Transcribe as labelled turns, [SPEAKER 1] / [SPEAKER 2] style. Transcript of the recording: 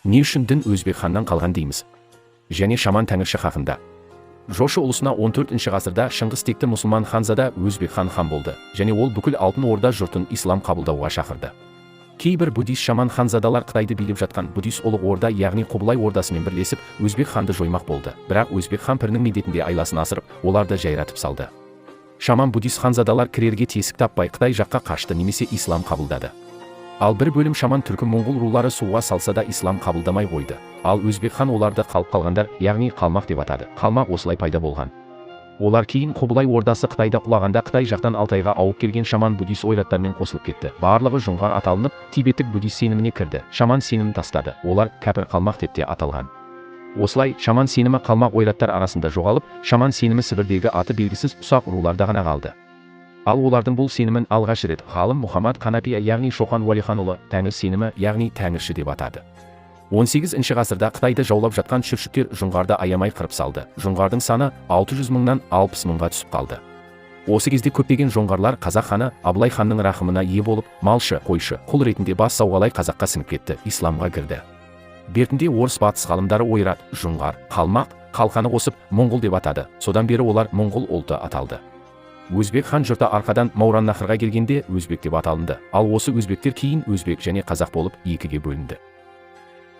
[SPEAKER 1] Не үшін дін Өзбек ханнан қалған дейміз? Және шаман тәңірші хақында. Жошы ұлысына 14 ғасырда Шыңғыс текті мұсылман ханзада Өзбек хан хан болды және ол бүкіл Алтын Орда жұртын ислам қабылдауға шақырды. Кейбір буддист шаман ханзадалар Қытайды билеп жатқан буддист Ұлық Орда, яғни Құбылай ордасымен бірлесіп, Өзбек ханды жоймақ болды. Бірақ Өзбек хан пірінің медетінде айласын асырып, оларды жайратып салды. Шаман буддист ханзадалар кірерге тесік таппай, Қытай жаққа қашты немесе ислам қабылдады. Ал бір бөлім шаман түркі моңғол рулары суға салса да, ислам қабылдамай қойды. Ал Өзбек хан оларды қалып қалғандар, яғни қалмақ деп атады. Қалмақ осылай пайда болған. Олар кейін Құбылай ордасы Қытайда құлағанда, Қытай жақтан Алтайға ауып келген шаман буддист ойраттармен қосылып кетті. Барлығы жоңғар аталынып, тибеттік буддист сеніміне кірді, шаман сенімін тастады. Олар кәпір қалмақ деп те аталған. Осылай шаман сенімі қалмақ ойраттар арасында жоғалып, шаман сенімі Сібірдегі аты белгісіз ұсақ руларда ғана қалды. Ал олардың бұл сенімін алғаш рет ғалым Мұхаммад Қанапия, яғни Шоқан Уәлиханұлы, тәңір сенімі, яғни тәңірші деп атады. 18 ғасырда Қытайды жаулап жатқан шүршіттер жоңғарды аямай қырып салды. Жоңғардың саны 600 мыңнан 60 мыңға түсіп қалды. Осы кезде көптеген жоңғарлар қазақ ханы Абылай ханның рахымына ие болып, малшы, қойшы, құл ретінде бас сауғалай қазаққа сіңіп кетті, исламға кірді. Бертінде орыс батыс ғалымдары ойрат, жоңғар, қалмақ, қалқаны қосып, моңғол деп атады. Содан бері олар моңғол ұлты аталды. Өзбек хан жұрты арқадан Маураннахрға келгенде өзбек деп аталынды. Ал осы өзбектер кейін өзбек және қазақ болып екіге бөлінді.